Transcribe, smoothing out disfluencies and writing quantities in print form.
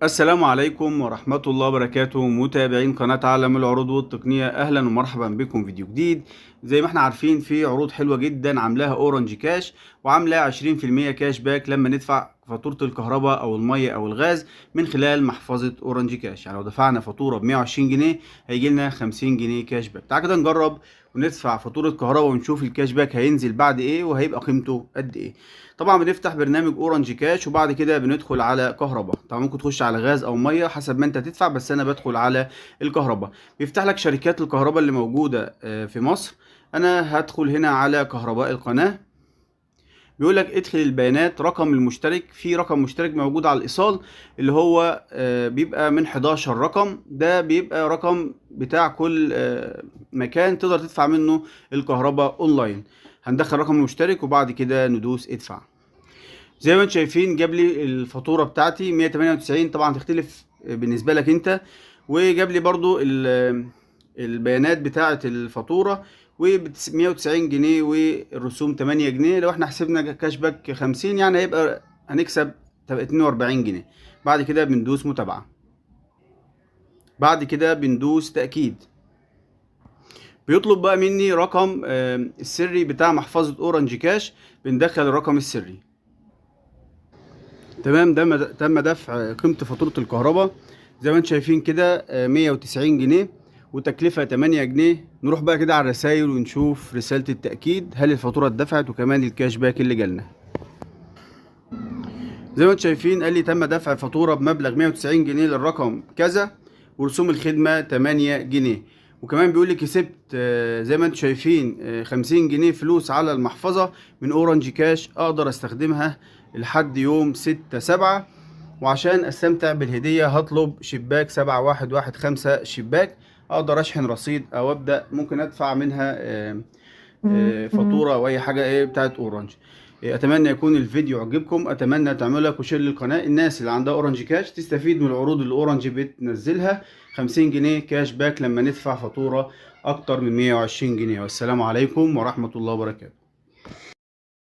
السلام عليكم ورحمة الله وبركاته، متابعين قناة عالم العروض والتقنية، أهلا ومرحبا بكم في فيديو جديد. زي ما احنا عارفين في عروض حلوة جدا عاملاها Orange Cash، وعاملة 20% cash back لما ندفع فاتورة الكهرباء أو المية أو الغاز من خلال محفظة Orange Cash. يعني لو دفعنا فاتورة ب 120 جنيه هيجي لنا 50 جنيه cash back. تعال كده نجرب وندفع فاتورة كهرباء ونشوف ال cash back هينزل بعد ايه وهيبقى قيمته قد ايه. طبعا بنفتح برنامج Orange Cash وبعد كده بندخل على كهرباء. طبعا ممكن تخش على غاز او مية حسب ما انت تدفع، بس انا بدخل على الكهرباء. بيفتح لك شركات الكهرباء اللي موجودة في مصر. انا هدخل هنا على كهرباء القناة. بيقول لك ادخل البيانات، رقم المشترك، في رقم مشترك موجود على الايصال اللي هو بيبقى من 11 رقم، ده بيبقى رقم بتاع كل مكان تقدر تدفع منه الكهرباء اونلاين. هندخل رقم المشترك وبعد كده ندوس ادفع. زي ما انتم شايفين جاب لي الفاتورة بتاعتي 198، طبعا تختلف بالنسبة لك انت، وجاب لي برضو البيانات بتاعه الفاتورة و 190 جنيه والرسوم 8 جنيه. لو احنا حسبنا cash back 50 يعني هيبقى هنكسب 42 جنيه. بعد كده بندوس متابعه، بعد كده بندوس تاكيد. بيطلب بقى مني رقم السري بتاع محفظة Orange Cash، بندخل الرقم السري. تمام، ده تم دفع قيمة فاتورة الكهرباء زي ما انتم شايفين كده 190 جنيه وتكلفة 8 جنيه. نروح بقى كده على الرسائل ونشوف رسالة التأكيد هل الفاتورة اتدفعت وكمان ال cash back اللي جالنا. زي ما انتم شايفين قال لي تم دفع فاتورة بمبلغ 190 جنيه للرقم كذا ورسوم الخدمة 8 جنيه، وكمان بيقول لي كسبت زي ما انتم شايفين 50 جنيه فلوس على المحفظة من Orange Cash اقدر استخدمها لحد يوم 6/7. وعشان استمتع بالهدية هطلب شباك 7115 شباك، اقدر اشحن رصيد او ابدأ ممكن ادفع منها فاتورة او اي حاجة ايه بتاعت Orange. اتمنى يكون الفيديو عجبكم، اتمنى تعملوا like و share للقناة. الناس اللي عندها Orange Cash تستفيد من العروض اللي Orange بتنزلها، 50 جنيه cash back لما ندفع فاتورة اكتر من 120 جنيه. والسلام عليكم ورحمة الله وبركاته.